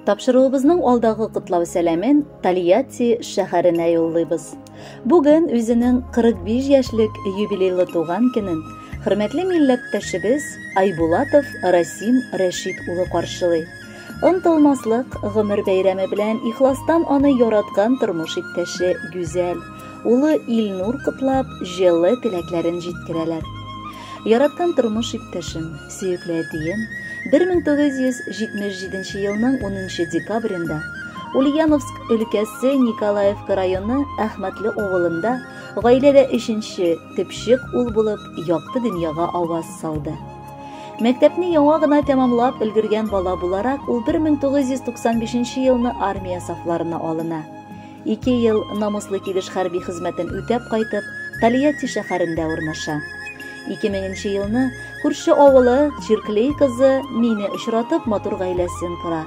Тапшыруыбызның алдагы котлау сәламен Тольятти шәһәренә юллыйбыз. Бүген үзенең 45 яшьлек юбилейлы туган көнен хөрмәтле милләттәшебез Айбулатов Расим Рәшит улы каршылый. Онтылмаслык гомер бәйрәме белән ихластан аны яраткан тормыш иптәше Гүзәл, улы Илнур котлап, җылы теләкләрен җиткерәләр. Яраткан тормыш иптәшем, сөекле әтием, 1977 елның 10 декабрендә Ульяновск өлкәсе Николаевка районы Әхмәтле авылында гаиләдә өченче төпчек ул булып якты дөньяга аваз салды. Мәктәпне яңа гына тәмамлап өлгергән бала буларак, ул 1995 елны армия сафларына алына. 2 ел намуслы килеш хәрби хезмәтен үтәп кайтып, Тольятти шәһәрендә урнаша. 2000 елны күрше авылы Чирклей кызы мине очратып матур гаиләсен кора.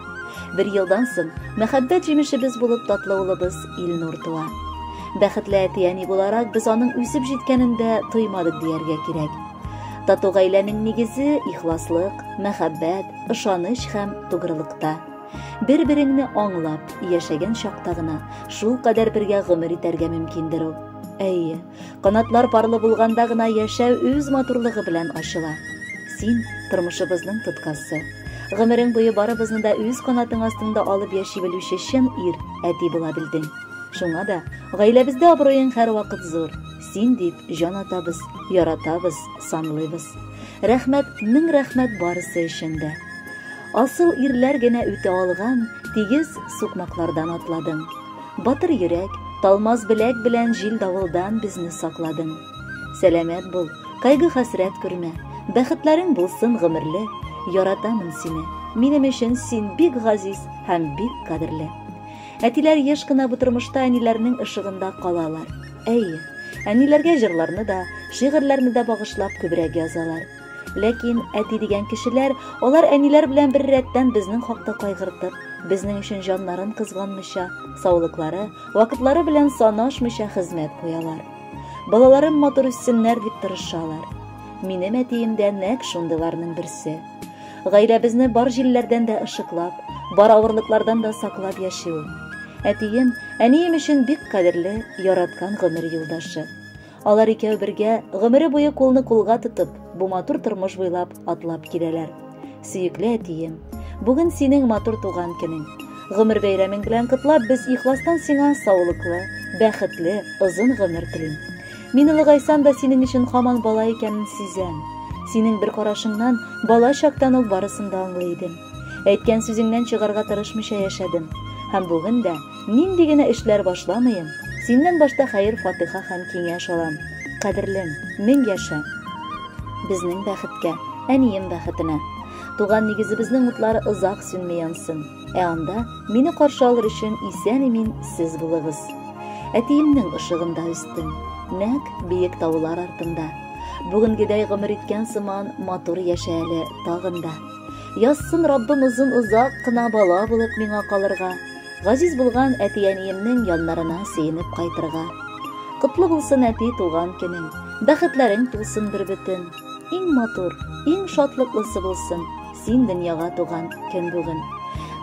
Бер елдан соң мәхәббәт җимешебез булып татлы улыбыз Илнур туа. Бәхетле әти-әни буларак без аның үсеп җиткәнен дә тоймадык дияргә кирәк. Тату гаиләнең нигезе ихласлык, мәхәббәт, ышаныч һәм тугрылыкта. Бер-береңне аңлап яшәгән чакта гына шул кадәр бергә гомер итәргә мөмкиндер ул. Әйе, канатлар парлы булганда гына яшәү үз матурлыгы белән ачыла. Син тормышыбызның тоткасы. Гомерең буе барыбызны да үз канатың астында алып яши белүче чын ир, әти була белдең. Шуңа да гаиләбездә абруең һәрвакыт зур. Син дип җан атабыз, яратабыз, санлыйбыз. Рәхмәт, мең рәхмәт барысы өчен дә. Асыл ирләр генә үтә алган тигез сукмаклардан атладың. Батыр йөрәк, талмас беләк белән җил-давылдан безне сакладың. Сәламәт бул, кайгы-хәсрәт күрмә, бәхетләрең булсын гомерле. Яратамын сине, минем өчен син бик газиз һәм бик кадерле. Әтиләр еш кына бу тормышта әниләрнең ышыгында калалар. Әйе, әниләргә җырларны да, шигырьләрне дә багышлап күбрәк язалар. Ләкин әти дигән кешеләр, алар әниләр белән бер рәттән безнең хакта кайгыртып, безнең өчен җаннарын кызганмыйча, саулыклары, вакытлары белән санашмыйча хезмәт куялар. Балаларым матур үссеннәр дип тырышалар. Минем әтием дә нәкъ шундыйларның берсе. Гаиләбезне бар җилләрдән дә ышыклап, бар авырлыклардан да саклап яши ул. Әтием, әнием өчен бик кадерле, яраткан гомер юлдашы. Алар икәү бергә гомере буе кулны кулга тотып, бу матур тормыш буйлап атлап киләләр. Сөекле әтием, бүген синең матур туган көнең. Гомер бәйрәмең белән котлап, без ихластан сиңа саулыклы, бәхетле, озын гомер телим. Мин олыгайсам да синең өчен һаман бала икәнен сизәм. Синең бер карашыңнан бала чактан ук барысын да аңлый идем. Әйткән сүзеңнән чыгарга тырышмыйча яшәдем. Һәм бүген дә нинди генә эшләр башламыйм, синнән башта хәер-фатиха һәм киңәш алам. Кадерлем, мең яшә. Безнең бәхеткә, әнием бәхетенә. Туган нигезебезнең утлары озак сүнми янсын. Ә анда мине каршы алыр өчен исән-имин сез булыгыз. Әтиемнең ышыгында үстем, нәкъ биек таулар артында. Бүгенгедәй гомер иткән сыман матур яшә әле тагын да. Язсын Раббым озын озак кына бала булып миңа калырга, газиз булган әти-әниемнең яннарына сөенеп кайтырга. Котлы булсын әти туган көнең, бәхетләрең тулсын бер бөтен. Иң матур, иң шатлыклысы булсын син дөньяга туган көн бүген.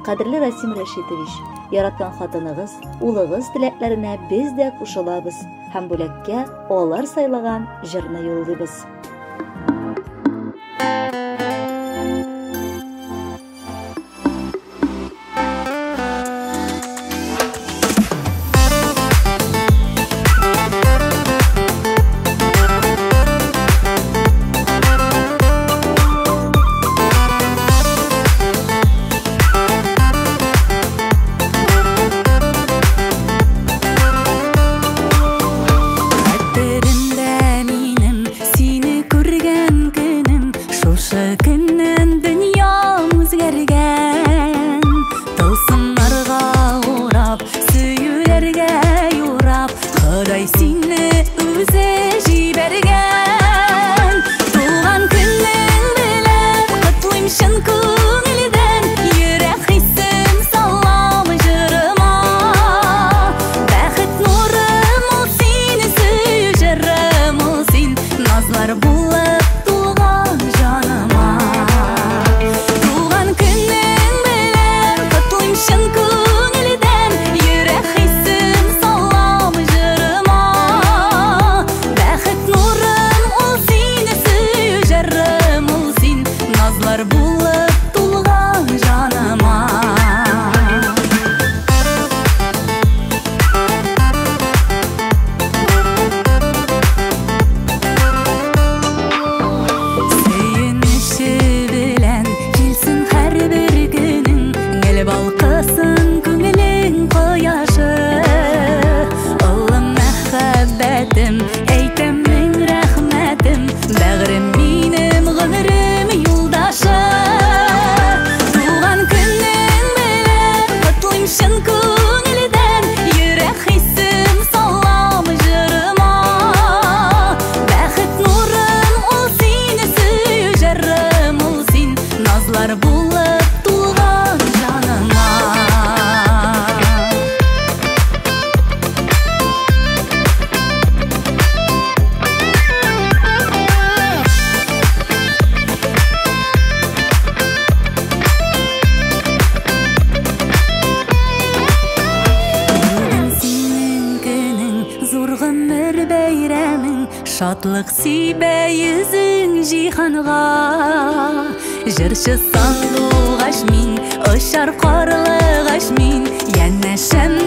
Кадерле Расим Рәшитович, яраткан хатыныгыз, улыгыз теләкләренә без дә кушылабыз һәм бүләккә алар сайлаган җырны юллыйбыз. Хәтеремдә минем сине күргән көнем, шушы көннән дөньям үзгәргән. Тылсымнарга урап, сөюләргә юрап, Ходай сине үзе җибәргән. Туган көнең белән котлыйм чын күңелдән, йөрәк хисем салам җырыма. Бәхет нурым ул син, сөю җырым ул син, назлар булып тулган җаныма. Сибә йөзең җиһанга. Җырчы сандугач мин, очар карлыгач мин, янәшәмдә